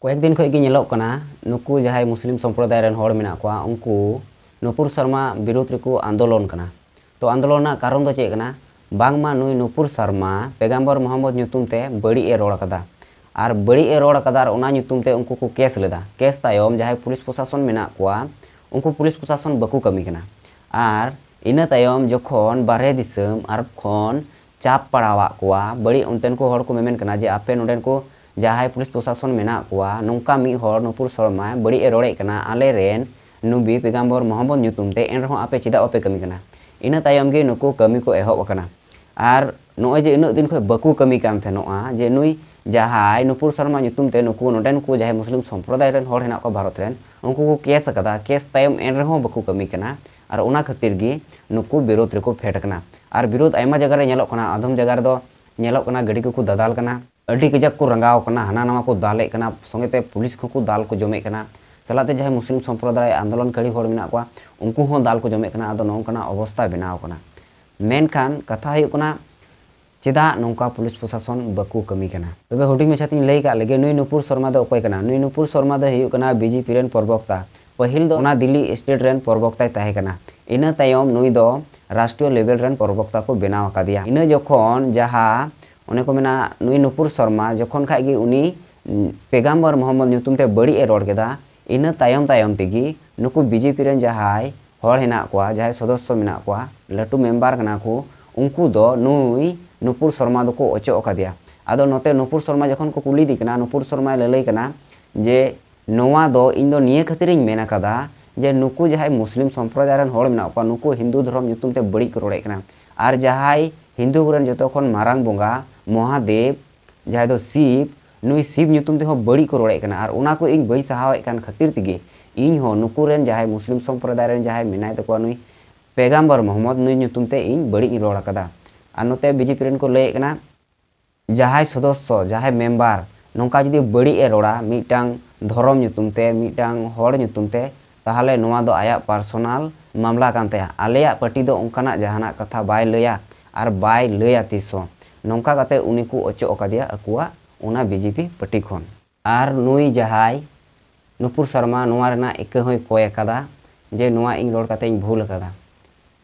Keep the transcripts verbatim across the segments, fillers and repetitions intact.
ᱠᱚᱭᱮᱠ ᱫᱤᱱ ᱠᱷᱚᱱ ᱜᱮ ᱧᱮᱞᱚᱜ ᱠᱟᱱᱟ, ᱱᱩᱠᱩ ᱡᱟᱦᱟᱸᱭ ᱢᱩᱥᱞᱤᱢ ᱥᱚᱢᱯᱨᱚᱫᱟᱭ ᱨᱮᱱ ᱦᱚᱲ ᱢᱮᱱᱟᱜ ᱠᱚᱣᱟ, ᱩᱱᱠᱩ ᱱᱩᱯᱩᱨ ᱥᱚᱨᱢᱟ ᱵᱤᱨᱩᱫᱷ ᱨᱮᱠᱚ ᱟᱱᱫᱳᱞᱚᱱ ᱠᱟᱱᱟ᱾ ᱛᱚ ᱟᱱᱫᱳᱞᱚᱱ ᱨᱮᱱᱟᱜ ᱠᱟᱨᱚᱱ ᱫᱚ ᱪᱮᱫ ᱠᱟᱱᱟ? ᱵᱟᱝᱢᱟ ᱱᱩᱭ ᱱᱩᱯᱩᱨ ᱥᱚᱨᱢᱟ ᱯᱮᱜᱟᱢᱵᱚᱨ ᱢᱚᱦᱚᱢᱢᱚᱫᱽ ᱧᱩᱛᱩᱢ ᱛᱮ ᱵᱟᱹᱲᱤᱡ ᱮ ᱨᱚᱲ ᱠᱟᱫᱟ᱾ ᱟᱨ ᱵᱟᱹᱲᱤᱡ ᱮ ᱨᱚᱲ ᱠᱟᱫᱟ ᱟᱨ ᱚᱱᱟ ᱧᱩᱛᱩᱢ ᱛᱮ ᱩᱱᱠᱩ ᱠᱚ ᱠᱮᱥ ᱞᱮᱫᱟ᱾ ᱠᱮᱥ ᱛᱟᱭᱚᱢ ᱡᱟᱦᱟᱸᱭ ᱯᱩᱞᱤᱥ ᱯᱨᱚᱥᱟᱥᱚᱱ ᱢᱮᱱᱟᱜ ᱠᱚᱣᱟ, ᱩᱱᱠᱩ ᱯᱩᱞᱤᱥ ᱯᱨᱚᱥᱟᱥᱚᱱ ᱵᱟᱠᱚ ᱠᱟᱹᱢᱤ ᱠᱟᱱᱟ᱾ ᱟᱨ ᱤᱱᱟᱹ ᱛᱟᱭᱚᱢ ᱡᱚᱠᱷᱚᱱ ᱵᱟᱨᱦᱮ ᱫᱤᱥᱚᱢ ᱟᱨ ᱠᱷᱚᱱ ᱪᱟᱯ ᱯᱟᱲᱟᱣᱟᱜ ᱠᱚᱣᱟ, ᱵᱟᱹᱲᱤᱡ ᱚᱱᱛᱮᱱ ᱠᱚ ᱦᱚᱲ ᱠᱚ ᱢᱮᱢᱮᱱ ᱠᱟᱱᱟ ᱡᱮ ᱟᱯᱮ ᱱᱚᱰᱮᱱ ᱠᱚ ᱡᱟᱦᱟᱸᱭ ᱯᱩᱞᱤᱥ ᱯᱨᱚᱥᱟᱥᱚᱱ ᱢᱮᱱᱟᱜ ᱠᱚᱣᱟ, ᱱᱚᱝᱠᱟ ᱢᱤᱫ ᱦᱚᱲ ᱱᱩᱯᱩᱨ ᱥᱚᱨᱢᱟ ᱵᱟᱹᱲᱤᱡ ᱮ ᱨᱚᱲᱮᱫ ᱠᱟᱱᱟ ᱟᱞᱮ ᱨᱮᱱ ᱱᱩᱵᱤ ᱯᱮᱜᱟᱢᱵᱚᱨ ᱢᱚᱦᱚᱢᱢᱚᱫᱽ ᱧᱩᱛᱩᱢ ᱛᱮ, ᱮᱱ ᱨᱮᱦᱚᱸ ᱟᱯᱮ ᱪᱮᱫᱟᱜ ᱵᱟᱯᱮ ᱠᱟᱹᱢᱤ ᱠᱟᱱᱟ? ᱤᱱᱟᱹ ᱛᱟᱭᱚᱢ ᱜᱮ ᱱᱩᱠᱩ ᱠᱟᱹᱢᱤ ᱠᱚ ᱮᱦᱚᱵ ᱟᱠᱟᱱᱟ᱾ ᱟᱨ ᱱᱚᱜᱼᱚᱭ ᱡᱮ ᱩᱱᱟᱹᱜ ᱫᱤᱱ ᱠᱷᱚᱱ ᱵᱟᱠᱚ ᱠᱟᱹᱢᱤ ᱠᱟᱱ ᱛᱟᱦᱮᱱᱚᱜᱼᱟ, ᱡᱮ ᱱᱩᱭ ᱡᱟᱦᱟᱸᱭ ᱱᱩᱯᱩᱨ ᱥᱚᱨᱢᱟ ᱧᱩᱛᱩᱢ ᱛᱮ ᱱᱩᱠᱩ ᱱᱚᱰᱮᱱ ᱠᱚ ᱡᱟᱦᱟᱸᱭ ᱢᱩᱥᱞᱤᱢ ᱥᱚᱢᱯᱨᱚᱫᱟᱭ ᱨᱮᱱ ᱦᱚᱲ ᱦᱮᱱᱟᱜ ᱠᱚᱣᱟ ᱵᱷᱟᱨᱚᱛ ᱨᱮᱱ, ᱩᱱᱠᱩ ᱠᱚ ᱠᱮᱥ ᱟᱠᱟᱫᱟ, ᱠᱮᱥ ᱛᱟᱭᱚᱢ ᱮᱱ ᱨᱮᱦᱚᱸ ᱵᱟᱠᱚ ᱠᱟᱹᱢᱤ ᱠᱟᱱᱟ᱾ ᱟᱨ ᱚᱱᱟ ᱠᱷᱟᱹᱛᱤᱨ ᱜᱮ ᱱᱩᱠᱩ ᱵᱤᱨᱳᱫᱷ ᱨᱮᱠᱚ ᱯᱷᱮᱰ ᱠᱟᱱᱟ᱾ ᱟᱨ ᱵᱤᱨᱳᱫᱷ ᱟᱭᱢᱟ ᱡᱟᱭᱜᱟ ᱨᱮ ᱧᱮᱞᱚᱜ ᱠᱟᱱᱟ, ᱟᱫᱚᱢ ᱡᱟᱭᱜᱟ ᱨᱮᱫᱚ ᱧᱮᱞᱚᱜ ᱠᱟᱱᱟ ᱜᱟᱹᱰᱤ ᱠᱚᱠᱚ ᱫᱟᱫᱟᱞ ᱠᱟᱱᱟ, ᱟᱹᱰᱤ ᱠᱟᱡᱟᱠ ᱠᱚ ᱨᱟᱸᱜᱟᱣ ᱠᱟᱱᱟ, ᱦᱟᱱᱟ ᱱᱟᱣᱟ ᱠᱚ ᱫᱟᱞᱮᱫ ᱠᱟᱱᱟ, ᱥᱚᱸᱜᱮ ᱛᱮ ᱯᱩᱞᱤᱥ ᱠᱚᱦᱚᱸ ᱠᱚ ᱫᱟᱞ ᱠᱚ ᱡᱚᱢᱮᱫ ᱠᱟᱱᱟ, ᱥᱟᱞᱟᱜ ᱛᱮ ᱡᱟᱦᱟᱸᱭ ᱢᱩᱥᱞᱤᱢ ᱥᱚᱢᱯᱨᱚᱫᱟᱭ ᱟᱱᱫᱳᱞᱚᱱᱠᱟᱨᱤ ᱦᱚᱲ ᱢᱮᱱᱟᱜ ᱠᱚᱣᱟ, ᱩᱱᱠᱩ ᱦᱚᱸ ᱫᱟᱞ ᱠᱚ ᱡᱚᱢᱮᱫ ᱠᱟᱱᱟ᱾ ᱟᱫᱚ ᱱᱚᱝᱠᱟᱱᱟᱜ ᱚᱵᱚᱥᱛᱟ ᱵᱮᱱᱟᱣ ᱠᱟᱱᱟ᱾ ᱢᱮᱱᱠᱷᱟᱱ ᱠᱟᱛᱷᱟ ᱦᱩᱭᱩᱜ ᱠᱟᱱᱟ, ᱪᱮᱫᱟᱜ ᱱᱚᱝᱠᱟ ᱯᱩᱞᱤᱥ ᱯᱨᱚᱥᱟᱥᱚᱱ ᱵᱟᱠᱚ ᱠᱟᱹᱢᱤ ᱠᱟᱱᱟ? ᱛᱚᱵᱮ ᱦᱩᱰᱤᱧ ᱢᱟᱪᱷᱟ ᱛᱤᱧ ᱞᱟᱹᱭ ᱠᱟᱜ ᱞᱮᱜᱮ, ᱱᱩᱭ ᱱᱩᱯᱩᱨ ᱥᱚᱨᱢᱟ ᱫᱚ ᱚᱠᱚᱭ ᱠᱟᱱᱟ? ᱱᱩᱭ ᱱᱩᱯᱩᱨ ᱥᱚᱨᱢᱟ ᱫᱚᱭ ᱦᱩᱭᱩᱜ ᱠᱟᱱᱟ ᱵᱤᱡᱮᱯᱤ ᱨᱮᱱ ᱯᱨᱚᱵᱚᱠᱛᱟ᱾ ᱯᱟᱹᱦᱤᱞ ᱫᱚ ᱚᱱᱟ ᱫᱤᱞᱞᱤ ᱥᱴᱮᱴ ᱨᱮᱱ ᱯᱨᱚᱵᱚᱠᱛᱟᱭ ᱛᱟᱦᱮᱸ ᱠᱟᱱᱟ᱾ ᱤᱱᱟᱹ ᱛᱟᱭᱚᱢ ᱱᱩᱭ ᱫᱚ ᱨᱟᱥᱴᱨᱤᱭᱚ ᱞᱮᱵᱮᱞ ᱨᱮᱱ ᱯᱨᱚᱵᱚᱠᱛᱟ ᱠᱚ ᱵᱮᱱᱟᱣ ᱟᱠᱟᱫᱮᱭᱟ᱾ ᱤᱱᱟᱹ ᱡᱚᱠᱷᱚᱱ ᱡᱟᱦᱟᱸ ᱚᱱᱮ ᱠᱚ ᱢᱮᱱᱟ, ᱱᱩᱭ ᱱᱩᱯᱩᱨ ᱥᱚᱨᱢᱟ ᱡᱚᱠᱷᱚᱱ ᱠᱷᱟᱡ ᱜᱮ ᱩᱱᱤ, ᱩᱸ, ᱯᱮᱜᱟᱢᱵᱚᱨ ᱢᱚᱦᱚᱢᱢᱚᱫᱽ ᱧᱩᱛᱩᱢ ᱛᱮ ᱵᱟᱹᱲᱤᱡ ᱮ ᱨᱚᱲ ᱠᱮᱫᱟ, ᱤᱱᱟᱹ ᱛᱟᱭᱚᱢ ᱛᱟᱭᱚᱢ ᱛᱮᱜᱮ ᱱᱩᱠᱩ ᱵᱤᱡᱮᱯᱤ ᱨᱮᱱ ᱡᱟᱦᱟᱸᱭ ᱦᱚᱲ ᱦᱮᱱᱟᱜ ᱠᱚᱣᱟ, ᱡᱟᱦᱟᱸᱭ ᱥᱚᱫᱚᱥᱥᱚ ᱢᱮᱱᱟᱜ ᱠᱚᱣᱟ, ᱞᱟᱹᱴᱩ ᱢᱮᱢᱵᱟᱨ ᱠᱟᱱᱟ ᱠᱚ, ᱩᱱᱠᱩ ᱫᱚ ᱱᱩᱭ ᱱᱩᱯᱩᱨ ᱥᱚᱨᱢᱟ ᱫᱚᱠᱚ ᱚᱪᱚᱜ ᱟᱠᱟᱫᱮᱭᱟ᱾ ᱟᱫᱚ ᱱᱚᱛᱮ ᱱᱩᱯᱩᱨ ᱥᱚᱨᱢᱟ ᱡᱚᱠᱷᱚᱱ ᱠᱚ ᱠᱩᱞᱤᱫᱮ ᱠᱟᱱᱟ, ᱱᱩᱯᱩᱨ ᱥᱚᱨᱢᱟᱭ ᱞᱟᱹᱞᱟᱹᱭ ᱠᱟᱱᱟ ᱡᱮ, ᱱᱚᱣᱟ ᱫᱚ ᱤᱧ ᱫᱚ ᱱᱤᱭᱟᱹ ᱠᱷᱟᱹᱛᱤᱨᱤᱧ ᱢᱮᱱ ᱟᱠᱟᱫᱟ ᱡᱮ ᱱᱩᱠᱩ ᱡᱟᱦᱟᱸᱭ ᱢᱩᱥᱞᱤᱢ ᱥᱚᱢᱯᱨᱚᱫᱟᱭ ᱨᱮᱱ ᱦᱚᱲ ᱢᱮᱱᱟᱜ ᱠᱚᱣᱟ, ᱱᱩᱠᱩ ᱦᱤᱱᱫᱩ ᱫᱷᱚᱨᱚᱢ ᱧᱩᱛᱩᱢ ᱛᱮ ᱵᱟᱹᱲᱤᱡ ᱠᱚ ᱨᱚᱲᱮᱫ ᱠᱟᱱᱟ᱾ ᱟᱨ ᱡᱟᱦᱟᱸᱭ ᱦᱤᱱᱫᱩ ᱠᱚᱨᱮᱱ ᱡᱚᱛᱚ ᱠᱷᱚᱱ ᱢᱟᱨᱟᱝ ᱵᱚᱸᱜᱟ ᱢᱚᱦᱟᱫᱮᱵ, ᱡᱟᱦᱟᱸᱭ ᱫᱚ ᱥᱤᱵ, ᱱᱩᱭ ᱥᱤᱵ ᱧᱩᱛᱩᱢ ᱛᱮᱦᱚᱸ ᱵᱟᱹᱲᱤᱡ ᱠᱚ ᱨᱚᱲᱮᱫ ᱠᱟᱱᱟ᱾ ᱟᱨ ᱚᱱᱟ ᱠᱚ ᱤᱧ ᱵᱟᱹᱧ ᱥᱟᱦᱟᱣᱮᱫ ᱠᱟᱱ ᱠᱷᱟᱹᱛᱤᱨ ᱛᱮᱜᱮ ᱤᱧ ᱦᱚᱸ ᱱᱩᱠᱩ ᱨᱮᱱ ᱡᱟᱦᱟᱸᱭ ᱢᱩᱥᱞᱤᱢ ᱥᱚᱢᱯᱨᱚᱫᱟᱭ ᱨᱮᱱ ᱡᱟᱦᱟᱸᱭ ᱢᱮᱱᱟᱭ ᱛᱟᱠᱚᱣᱟ, ᱱᱩᱭ ᱯᱮᱜᱟᱢᱵᱚᱨ ᱢᱚᱦᱚᱢᱢᱚᱫᱽ, ᱱᱩᱭ ᱧᱩᱛᱩᱢ ᱛᱮ ᱤᱧ ᱵᱟᱹᱲᱤᱡ ᱤᱧ ᱨᱚᱲ ᱟᱠᱟᱫᱟ᱾ ᱟᱨ ᱱᱚᱛᱮ ᱵᱤᱡᱮᱯᱤ ᱨᱮᱱ ᱠᱚ ᱞᱟᱹᱭᱮᱫ ᱠᱟᱱᱟ, ᱡᱟᱦᱟᱸᱭ ᱥᱚᱫᱚᱥᱥᱚ, ᱡᱟᱦᱟᱸᱭ ᱢᱮᱢᱵᱟᱨ ᱱᱚᱝᱠᱟ ᱡᱩᱫᱤ ᱵᱟᱹᱲᱤᱡ ᱮ ᱨᱚᱲᱟ ᱢᱤᱫᱴᱟᱝ ᱫᱷᱚᱨᱚᱢ ᱧᱩᱛᱩᱢ ᱛᱮ, ᱢᱤᱫᱴᱟᱝ ᱦᱚᱲ ᱧᱩᱛᱩᱢ ᱛᱮ, ᱛᱟᱦᱚᱞᱮ ᱱᱚᱣᱟ ᱫᱚ ᱟᱭᱟᱜ ᱯᱟᱨᱥᱚᱱᱟᱞ ᱢᱟᱢᱞᱟ ᱠᱟᱱ ᱛᱟᱭᱟ᱾ ᱟᱞᱮᱭᱟᱜ ᱯᱟᱨᱴᱤ ᱫᱚ ᱚᱱᱠᱟᱱᱟᱜ ᱡᱟᱦᱟᱱᱟᱜ ᱠᱟᱛᱷᱟ ᱵᱟᱭ ᱞᱟᱹᱭᱟ ᱟᱨ ᱵᱟᱭ ᱞᱟᱹᱭᱟ ᱛᱤᱥ ᱦᱚᱸ᱾ ᱱᱚᱝᱠᱟ ᱠᱟᱛᱮ ᱩᱱᱤ ᱠᱚ ᱚᱪᱚᱜ ᱟᱠᱟᱫᱮᱭᱟ ᱟᱠᱚᱣᱟᱜ ᱚᱱᱟ ᱵᱤᱡᱮᱯᱤ ᱯᱟᱨᱴᱤ ᱠᱷᱚᱱ᱾ ᱟᱨ ᱱᱩᱭ ᱡᱟᱦᱟᱸᱭ ᱱᱩᱯᱩᱨ ᱥᱚᱨᱢᱟ ᱱᱚᱣᱟ ᱨᱮᱱᱟᱜ ᱤᱠᱟᱹ ᱦᱚᱸᱭ ᱠᱚᱭ ᱟᱠᱟᱫᱟ ᱡᱮ ᱱᱚᱣᱟ ᱤᱧ ᱨᱚᱲ ᱠᱟᱛᱮ ᱤᱧ ᱵᱷᱩᱞ ᱟᱠᱟᱫᱟ᱾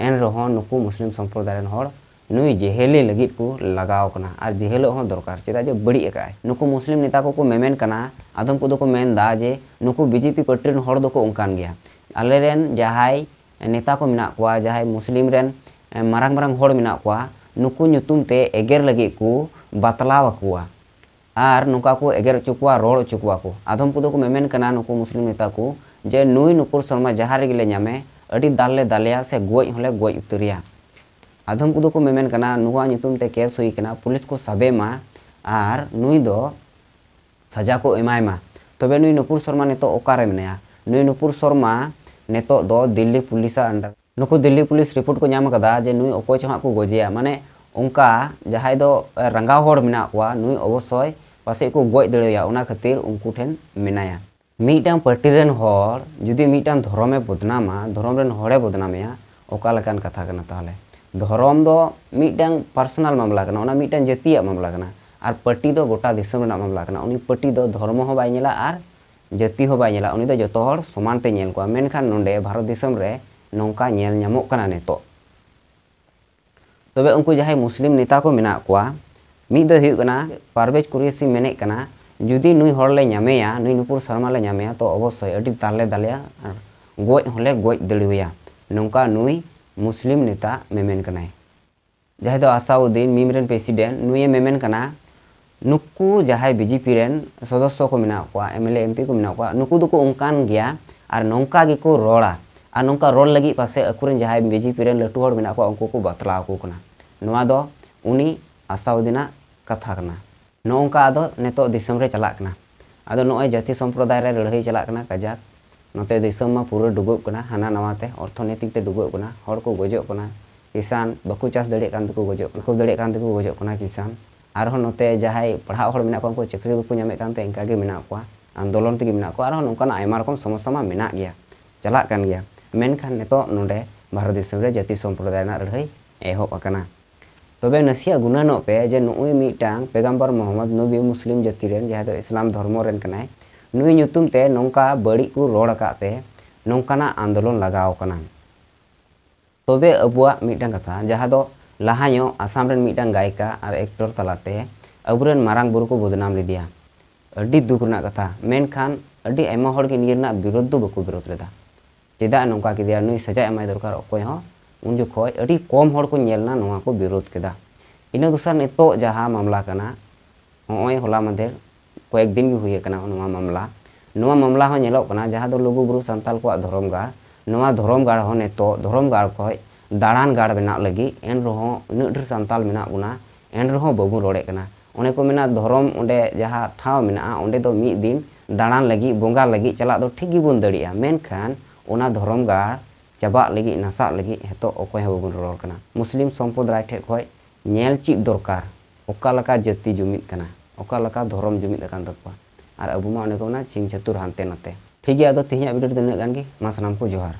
ᱮᱱ ᱨᱮᱦᱚᱸ ᱱᱩᱠᱩ ᱢᱩᱥᱞᱤᱢ ᱥᱚᱢᱯᱨᱚᱫᱟᱭ ᱨᱮᱱ ᱦᱚᱲ ᱱᱩᱭ ᱡᱮᱦᱮᱞᱤ ᱞᱟᱹᱜᱤᱫ ᱠᱚ ᱞᱟᱜᱟᱣ ᱠᱟᱱᱟ, ᱟᱨ ᱡᱮᱦᱮᱞᱚᱜ ᱦᱚᱸ ᱫᱚᱨᱠᱟᱨ, ᱪᱮᱫᱟᱜ ᱡᱮ ᱵᱟᱹᱲᱤᱡ ᱟᱠᱟᱫ ᱟᱭ᱾ ᱱᱩᱠᱩ ᱢᱩᱥᱞᱤᱢ ᱱᱮᱛᱟ ᱠᱚᱠᱚ ᱢᱮᱢᱮᱱ ᱠᱟᱱᱟ, ᱟᱫᱚᱢ ᱠᱚᱫᱚ ᱠᱚ ᱢᱮᱱ ᱮᱫᱟ ᱡᱮ ᱱᱩᱠᱩ ᱵᱤᱡᱮᱯᱤ ᱯᱟᱨᱴᱤ ᱨᱮᱱ ᱦᱚᱲ ᱫᱚᱠᱚ ᱚᱱᱠᱟᱱ ᱜᱮᱭᱟ, ᱟᱞᱮ ᱨᱮᱱ ᱡᱟᱦᱟᱸᱭ ᱱᱮᱛᱟ ᱠᱚ ᱢᱮᱱᱟᱜ ᱠᱚᱣᱟ, ᱡᱟᱦᱟᱸᱭ ᱢᱩᱥᱞᱤᱢ ᱨᱮᱱ ᱢᱟᱨᱟᱝ ᱢᱟᱨᱟᱝ ᱦᱚᱲ ᱢᱮᱱᱟᱜ ᱠᱚᱣᱟ, ᱱᱩᱠᱩ ᱧᱩᱛᱩᱢ ᱛᱮ ᱮᱜᱮᱨ ᱞᱟᱹᱜᱤᱫ ᱠᱚ ᱵᱟᱛᱞᱟᱣ ᱟᱠᱚᱣᱟ᱾ ᱟᱨ ᱱᱚᱝᱠᱟ ᱠᱚ ᱮᱜᱮᱨ ᱦᱚᱪᱚ ᱠᱚᱣᱟ, ᱨᱚᱲ ᱦᱚᱪᱚ ᱠᱚᱣᱟ ᱠᱚ᱾ ᱟᱫᱚᱢ ᱠᱚᱫᱚ ᱠᱚ ᱢᱮᱢᱮᱱ ᱠᱟᱱᱟ ᱱᱩᱠᱩ ᱢᱩᱥᱞᱤᱢ ᱱᱮᱛᱟ ᱠᱚ ᱡᱮ ᱱᱩᱭ ᱱᱩᱯᱩᱨ ᱥᱚᱨᱢᱟ ᱡᱟᱦᱟᱸ ᱨᱮᱜᱮ ᱞᱮ ᱧᱟᱢᱮ, ᱟᱹᱰᱤ ᱫᱟᱞ ᱞᱮ ᱫᱟᱞᱮᱭᱟ ᱥᱮ ᱜᱚᱡ ᱦᱚᱸᱞᱮ ᱜᱚᱡ ᱩᱛᱟᱹᱨᱮᱭᱟ᱾ ᱟᱫᱚᱢ ᱠᱚᱫᱚ ᱠᱚ ᱢᱮᱢᱮᱱ ᱠᱟᱱᱟ ᱱᱩᱠᱩᱣᱟᱜ ᱧᱩᱛᱩᱢ ᱛᱮ ᱠᱮᱥ ᱦᱩᱭ ᱠᱟᱱᱟ, ᱯᱩᱞᱤᱥ ᱠᱚ ᱥᱟᱵᱮ ᱢᱟ ᱟᱨ ᱱᱩᱭ ᱫᱚ ᱥᱟᱡᱟ ᱠᱚ ᱮᱢᱟᱭ ᱢᱟ᱾ ᱛᱚᱵᱮ ᱱᱩᱭ ᱱᱩᱯᱩᱨ ᱥᱚᱨᱢᱟ ᱱᱤᱛᱚᱜ ᱚᱠᱟᱨᱮ ᱢᱮᱱᱟᱭᱟ? ᱱᱩᱭ ᱱᱩᱯᱩᱨ ᱥᱚᱨᱢᱟ ᱱᱤᱛᱚᱜ ᱫᱚ ᱫᱤᱞᱞᱤ ᱯᱩᱞᱤᱥᱟᱜ under᱾ ᱱᱩᱠᱩ ᱫᱤᱞᱞᱤ ᱯᱩᱞᱤᱥ ᱨᱤᱯᱳᱨᱴ ᱠᱚ ᱧᱟᱢ ᱟᱠᱟᱫᱟ ᱡᱮ ᱱᱩᱭ ᱚᱠᱚᱭ ᱪᱚ ᱦᱟᱸᱜ ᱠᱚ ᱜᱚᱡᱮᱭᱟ, ᱢᱟᱱᱮ ᱚᱱᱠᱟ ᱡᱟᱦᱟᱸᱭ ᱫᱚ ᱨᱟᱸᱜᱟᱣ ᱦᱚᱲ ᱢᱮᱱᱟᱜ ᱠᱚᱣᱟ, ᱱᱩᱭ ᱚᱵᱚᱥᱥᱳᱭ ᱯᱟᱥᱮᱡ ᱠᱚ ᱜᱚᱡ ᱫᱟᱲᱮᱣᱟᱭᱟ, ᱚᱱᱟ ᱠᱷᱟᱹᱛᱤᱨ ᱩᱱᱠᱩ ᱴᱷᱮᱱ ᱢᱮᱱᱟᱭᱟ᱾ ᱢᱤᱫᱴᱟᱝ ᱯᱟᱨᱴᱤ ᱨᱮᱱ ᱦᱚᱲ ᱡᱩᱫᱤ ᱢᱤᱫᱴᱟᱝ ᱫᱷᱚᱨᱚᱢᱮ ᱵᱚᱫᱱᱟᱢᱟ, ᱫᱷᱚᱨᱚᱢ ᱨᱮᱱ ᱦᱚᱲᱮ ᱵᱚᱫᱱᱟᱢᱮᱭᱟ, ᱚᱠᱟ ᱞᱮᱠᱟᱱ ᱠᱟᱛᱷᱟ ᱠᱟᱱᱟ ᱛᱟᱦᱚᱞᱮ? ᱫᱷᱚᱨᱚᱢ ᱫᱚ ᱢᱤᱫᱴᱟᱝ ᱯᱟᱨᱥᱚᱱᱟᱞ ᱢᱟᱢᱞᱟ ᱠᱟᱱᱟ, ᱚᱱᱟ ᱢᱤᱫᱴᱟᱝ ᱡᱟᱹᱛᱤᱭᱟᱜ ᱢᱟᱢᱞᱟ ᱠᱟᱱᱟ, ᱟᱨ ᱯᱟᱨᱴᱤ ᱫᱚ ᱜᱚᱴᱟ ᱫᱤᱥᱚᱢ ᱨᱮᱱᱟᱜ ᱢᱟᱢᱞᱟ ᱠᱟᱱᱟ᱾ ᱩᱱᱤ ᱯᱟᱨᱴᱤ ᱫᱚ ᱫᱷᱚᱨᱢᱚ ᱦᱚᱸ ᱵᱟᱭ ᱧᱮᱞᱟ ᱟᱨ ᱡᱟᱹᱛᱤ ᱦᱚᱸ ᱵᱟᱭ ᱧᱮᱞᱟ, ᱩᱱᱤ ᱫᱚ ᱡᱚᱛᱚ ᱦᱚᱲ ᱥᱚᱢᱟᱱ ᱛᱮ ᱧᱮᱞ ᱠᱚᱣᱟ᱾ ᱢᱮᱱᱠᱷᱟᱱ ᱱᱚᱰᱮ ᱵᱷᱟᱨᱚᱛ ᱫᱤᱥᱚᱢ ᱨᱮ ᱱᱚᱝᱠᱟ ᱧᱮᱞ ᱧᱟᱢᱚᱜ ᱠᱟᱱᱟ ᱱᱤᱛᱚᱜ᱾ ᱛᱚᱵᱮ ᱩᱱᱠᱩ ᱡᱟᱦᱟᱸᱭ ᱢᱩᱥᱞᱤᱢ ᱱᱮᱛᱟ ᱠᱚ ᱢᱮᱱᱟᱜ ᱠᱚᱣᱟ, ᱢᱤᱫ ᱫᱚ ᱦᱩᱭᱩᱜ ᱠᱟᱱᱟ ᱯᱟᱨᱵᱷᱮᱡᱽ ᱠᱩᱨᱮᱥᱤ ᱢᱮᱱᱮᱫ ᱠᱟᱱᱟ, ᱡᱩᱫᱤ ᱱᱩᱭ ᱦᱚᱲ ᱞᱮ ᱧᱟᱢᱮᱭᱟ, ᱱᱩᱭ ᱱᱩᱯᱩᱨ ᱥᱚᱨᱢᱟ ᱞᱮ ᱧᱟᱢᱮᱭᱟ, ᱛᱚ ᱚᱵᱚᱥᱥᱳᱭ ᱟᱹᱰᱤ ᱫᱟᱞ ᱞᱮ ᱫᱟᱞᱮᱭᱟ ᱟᱨ ᱜᱚᱡ ᱦᱚᱸᱞᱮ ᱜᱚᱡ ᱫᱟᱲᱮᱣᱟᱭᱟ, ᱱᱚᱝᱠᱟ ᱱᱩᱭ ᱢᱩᱥᱞᱤᱢ ᱱᱮᱛᱟ ᱢᱮᱢᱮᱱ ᱠᱟᱱᱟᱭ᱾ ᱡᱟᱦᱟᱸᱭ ᱫᱚ ᱟᱥᱟᱩᱫᱫᱤᱱ, ᱢᱤᱢ ᱨᱮᱱ ᱯᱨᱮᱥᱤᱰᱮᱱᱴ, ᱱᱩᱭᱮ ᱢᱮᱢᱮᱱ ᱠᱟᱱᱟ, ᱱᱩᱠᱩ ᱡᱟᱦᱟᱸᱭ ᱵᱤᱡᱮᱯᱤ ᱨᱮᱱ ᱥᱚᱫᱚᱥᱥᱚ ᱠᱚ ᱢᱮᱱᱟᱜ ᱠᱚᱣᱟ, M L A, M P ᱠᱚ ᱢᱮᱱᱟᱜ ᱠᱚᱣᱟ, ᱱᱩᱠᱩ ᱫᱚᱠᱚ ᱚᱱᱠᱟᱱ ᱜᱮᱭᱟ ᱟᱨ ᱱᱚᱝᱠᱟ ᱜᱮᱠᱚ ᱨᱚᱲᱟ ᱟᱨ ᱱᱚᱝᱠᱟ ᱨᱚᱲ ᱞᱟᱹᱜᱤᱫ ᱯᱟᱥᱮᱡ ᱟᱠᱚᱨᱮᱱ ᱡᱟᱦᱟᱸᱭ ᱵᱤᱡᱮᱯᱤ ᱨᱮᱱ ᱞᱟᱹᱴᱩ ᱦᱚᱲ ᱢᱮᱱᱟᱜ ᱠᱚᱣᱟ, ᱩᱱᱠᱩ ᱠᱚ ᱵᱟᱛᱞᱟᱣ ᱟᱠᱚ ᱠᱟᱱᱟ᱾ ᱱᱚᱣᱟ ᱫᱚ ᱩᱱᱤ ᱟᱥᱟᱩᱫᱫᱤᱱᱟᱜ ᱠᱟᱛᱷᱟ ᱠᱟᱱᱟ᱾ ᱱᱚᱜᱼᱚ ᱱᱚᱝᱠᱟ ᱟᱫᱚ ᱱᱤᱛᱚᱜ ᱫᱤᱥᱚᱢ ᱨᱮ ᱪᱟᱞᱟᱜ ᱠᱟᱱᱟ᱾ ᱟᱫᱚ ᱱᱚᱜᱼᱚᱭ ᱡᱟᱹᱛᱤ ᱥᱚᱢᱯᱨᱚᱫᱟᱭ ᱨᱮ ᱞᱟᱹᱲᱦᱟᱹᱭ ᱪᱟᱞᱟᱜ ᱠᱟᱱᱟ ᱠᱟᱡᱟᱠ᱾ ᱱᱚᱛᱮ ᱫᱤᱥᱚᱢ ᱢᱟ ᱯᱩᱨᱟᱹ ᱰᱩᱵᱟᱹᱜ ᱠᱟᱱᱟ, ᱦᱟᱱᱟ ᱱᱟᱣᱟ ᱛᱮ ᱚᱨᱛᱷᱚᱱᱤᱛᱤᱠ ᱛᱮ ᱰᱩᱵᱟᱹᱜ ᱠᱟᱱᱟ, ᱦᱚᱲ ᱠᱚ ᱜᱚᱡᱚᱜ ᱠᱟᱱᱟ, ᱠᱤᱥᱟᱱ ᱵᱟᱠᱚ ᱪᱟᱥ ᱫᱟᱲᱮᱭᱟᱜ ᱠᱟᱱ ᱛᱮᱠᱚ ᱜᱚᱡᱚᱜ ᱠᱟᱱᱟ, ᱵᱟᱠᱚ ᱫᱟᱲᱮᱭᱟᱜ ᱠᱟᱱ ᱛᱮᱠᱚ ᱜᱚᱡᱚᱜ ᱠᱟᱱᱟ ᱠᱤᱥᱟᱱ᱾ ᱟᱨᱦᱚᱸ ᱱᱚᱛᱮ ᱡᱟᱦᱟᱸᱭ ᱯᱟᱲᱦᱟᱜ ᱦᱚᱲ ᱢᱮᱱᱟᱜ ᱠᱚᱣᱟ, ᱩᱱᱠᱩ ᱪᱟᱹᱠᱨᱤ ᱵᱟᱠᱚ ᱧᱟᱢᱮᱫ ᱠᱟᱱᱛᱮ ᱤᱱᱠᱟ ᱜᱮ ᱢᱮᱱᱟᱜ ᱠᱚᱣᱟ, ᱟᱱᱫᱳᱞᱚᱱ ᱛᱮᱜᱮ ᱢᱮᱱᱟᱜ ᱠᱚᱣᱟ᱾ ᱟᱨᱦᱚᱸ ᱱᱚᱝᱠᱟᱱᱟᱜ ᱟᱭᱢᱟ ᱨᱚᱠᱚᱢ ᱥᱚᱢᱚᱥᱥᱟ ᱢᱟ ᱢᱮᱱᱟᱜ ᱜᱮᱭᱟ, ᱪᱟᱞᱟᱜ ᱠᱟᱱ ᱜᱮᱭᱟ᱾ ᱢᱮᱱᱠᱷᱟᱱ ᱱᱤᱛᱚᱜ ᱱᱚᱰᱮ ᱵᱷᱟᱨᱚᱛ ᱫᱤᱥᱚᱢ ᱨᱮ ᱡᱟᱹᱛᱤ ᱥᱚᱢᱯᱨᱚᱫᱟᱭ ᱨᱮᱱᱟᱜ ᱞᱟᱹᱲᱦᱟᱹᱭ ᱮᱦᱚᱵ ᱟᱠᱟᱱᱟ᱾ ᱛᱚᱵᱮ ᱱᱟᱥᱮᱭᱟᱜ ᱜᱩᱱᱟᱹᱱᱚᱜ ᱯᱮ ᱡᱮ ᱱᱩᱜᱼᱩᱭ ᱢᱤᱫᱴᱟᱝ ᱯᱮᱜᱟᱢᱵᱟᱨ ᱢᱚᱦᱚᱢᱢᱚᱫᱽ ᱱᱚᱵᱤ ᱢᱩᱥᱞᱤᱢ ᱡᱟᱹᱛᱤ ᱨᱮᱱ, ᱡᱟᱦᱟᱸᱭ ᱫᱚ ᱤᱥᱞᱟᱢ ᱫᱷᱚᱨᱢᱚ ᱨᱮᱱ ᱠᱟᱱᱟᱭ, ᱱᱩᱭ ᱧᱩᱛᱩᱢ ᱛᱮ ᱱᱚᱝᱠᱟ ᱵᱟᱹᱲᱤᱡ ᱠᱚ ᱨᱚᱲ ᱟᱠᱟᱫ ᱛᱮ ᱱᱚᱝᱠᱟᱱᱟᱜ ᱟᱱᱫᱳᱞᱚᱱ ᱞᱟᱜᱟᱣ ᱠᱟᱱᱟ᱾ ᱛᱚᱵᱮ ᱟᱵᱚᱣᱟᱜ ᱢᱤᱫᱴᱟᱝ ᱠᱟᱛᱷᱟ, ᱡᱟᱦᱟᱸ ᱫᱚ ᱞᱟᱦᱟ ᱧᱚᱜ ᱟᱥᱟᱢ ᱨᱮᱱ ᱢᱤᱫᱴᱟᱝ ᱜᱟᱭᱤᱠᱟ ᱟᱨ ᱮᱠᱴᱚᱨ ᱛᱟᱞᱟᱛᱮ ᱟᱵᱚᱨᱮᱱ ᱢᱟᱨᱟᱝ ᱵᱩᱨᱩ ᱠᱚ ᱵᱚᱫᱱᱟᱢ ᱞᱮᱫᱮᱭᱟ᱾ ᱟᱹᱰᱤ ᱫᱩᱠ ᱨᱮᱱᱟᱜ ᱠᱟᱛᱷᱟ, ᱢᱮᱱᱠᱷᱟᱱ ᱟᱹᱰᱤ ᱟᱭᱢᱟ ᱦᱚᱲ ᱜᱮ ᱱᱤᱭᱟᱹ ᱨᱮᱱᱟᱜ ᱵᱤᱨᱳᱫᱷ ᱫᱚ ᱵᱟᱠᱚ ᱵᱤᱨᱳᱫᱷ ᱞᱮᱫᱟ᱾ ᱪᱮᱫᱟᱜ ᱱᱚᱝᱠᱟ ᱠᱮᱫᱮᱭᱟ, ᱱᱩᱭ ᱥᱟᱡᱟ ᱮᱢᱟᱭ ᱫᱚᱨᱠᱟᱨ ᱚᱠᱚᱭ ᱦᱚᱸ᱾ ᱩᱱ ᱡᱚᱠᱷᱚᱡ ᱟᱹᱰᱤ ᱠᱚᱢ ᱦᱚᱲ ᱠᱚ ᱧᱮᱞ ᱮᱱᱟ ᱱᱚᱣᱟ ᱠᱚ ᱵᱤᱨᱳᱫᱷ ᱠᱮᱫᱟ᱾ ᱤᱱᱟᱹ ᱫᱚᱥᱟᱨ ᱱᱤᱛᱚᱜ ᱡᱟᱦᱟᱸ ᱢᱟᱢᱞᱟ ᱠᱟᱱᱟ, ᱦᱚᱸᱜᱼᱚᱭ ᱦᱚᱞᱟ ᱢᱟᱫᱷᱮᱨ ᱠᱚᱭᱮᱠ ᱫᱤᱱ ᱜᱮ ᱦᱩᱭ ᱟᱠᱟᱱᱟ ᱱᱚᱣᱟ ᱢᱟᱢᱞᱟ᱾ ᱱᱚᱣᱟ ᱢᱟᱢᱞᱟ ᱦᱚᱸ ᱧᱮᱞᱚᱜ ᱠᱟᱱᱟ ᱡᱟᱦᱟᱸ ᱫᱚ ᱞᱩᱜᱩᱵᱩᱨᱩ ᱥᱟᱱᱛᱟᱞ ᱠᱚᱣᱟᱜ ᱫᱷᱚᱨᱚᱢ ᱜᱟᱲ, ᱱᱚᱣᱟ ᱫᱷᱚᱨᱚᱢ ᱜᱟᱲ ᱦᱚᱸ ᱱᱤᱛᱚᱜ ᱫᱷᱚᱨᱚᱢ ᱜᱟᱲ ᱠᱷᱚᱡ ᱫᱟᱬᱟᱱ ᱜᱟᱲ ᱵᱮᱱᱟᱜ ᱞᱟᱹᱜᱤᱫ, ᱮᱱ ᱨᱮᱦᱚᱸ ᱩᱱᱟᱹᱜ ᱰᱷᱮᱨ ᱥᱟᱱᱛᱟᱞ ᱢᱮᱱᱟᱜ ᱵᱚᱱᱟ, ᱮᱱ ᱨᱮᱦᱚᱸ ᱵᱟᱵᱚᱱ ᱨᱚᱲᱮᱫ ᱠᱟᱱᱟ᱾ ᱚᱱᱮ ᱠᱚ ᱢᱮᱱᱟ ᱫᱷᱚᱨᱚᱢ, ᱚᱸᱰᱮ ᱡᱟᱦᱟᱸ ᱴᱷᱟᱶ ᱢᱮᱱᱟᱜᱼᱟ, ᱚᱸᱰᱮ ᱫᱚ ᱢᱤᱫ ᱫᱤᱱ ᱫᱟᱬᱟᱱ ᱞᱟᱹᱜᱤᱫ, ᱵᱚᱸᱜᱟ ᱞᱟᱹᱜᱤᱫ ᱪᱟᱞᱟᱜ ᱫᱚ ᱴᱷᱤᱠ ᱜᱮᱵᱚᱱ ᱫᱟᱲᱮᱭᱟᱜᱼᱟ, ᱢᱮᱱᱠᱷᱟᱱ ᱚᱱᱟ ᱫᱷᱚᱨᱚᱢ ᱜᱟᱲ ᱪᱟᱵᱟᱜ ᱞᱟᱹᱜᱤᱫ, ᱱᱟᱥᱟᱜ ᱞᱟᱹᱜᱤᱫ ᱱᱤᱛᱚᱜ ᱚᱠᱚᱭ ᱦᱚᱸ ᱵᱟᱵᱚᱱ ᱨᱚᱲ ᱠᱟᱱᱟ᱾ ᱢᱩᱥᱞᱤᱢ ᱥᱚᱢᱯᱨᱚᱫᱟᱭ ᱴᱷᱮᱡ ᱠᱷᱚᱡ ᱧᱮᱞ ᱪᱮᱫ ᱫᱚᱨᱠᱟᱨ, ᱚᱠᱟ ᱞᱮᱠᱟ ᱡᱟᱹᱛᱤ ᱡᱩᱢᱤᱫ ᱠᱟᱱᱟ, ᱚᱠᱟ ᱞᱮᱠᱟ ᱫᱷᱚᱨᱚᱢ ᱡᱩᱢᱤᱫ ᱟᱠᱟᱱ ᱛᱟᱠᱚᱣᱟ᱾ ᱟᱨ ᱟᱵᱚ ᱢᱟ ᱚᱱᱮ ᱠᱚ ᱢᱮᱱᱟ ᱪᱷᱤᱝ ᱪᱷᱟᱹᱛᱩᱨ ᱦᱟᱱᱛᱮ ᱱᱟᱛᱮ᱾ ᱴᱷᱤᱠ ᱜᱮᱭᱟ, ᱟᱫᱚ ᱛᱮᱦᱮᱧᱟᱜ ᱵᱷᱤᱰᱤᱭᱳ ᱨᱮᱫᱚ ᱤᱱᱟᱹᱜ ᱜᱟᱱ ᱜᱮ᱾ ᱢᱟ ᱥᱟᱱᱟᱢ ᱠᱚ ᱡᱚᱦᱟᱨ᱾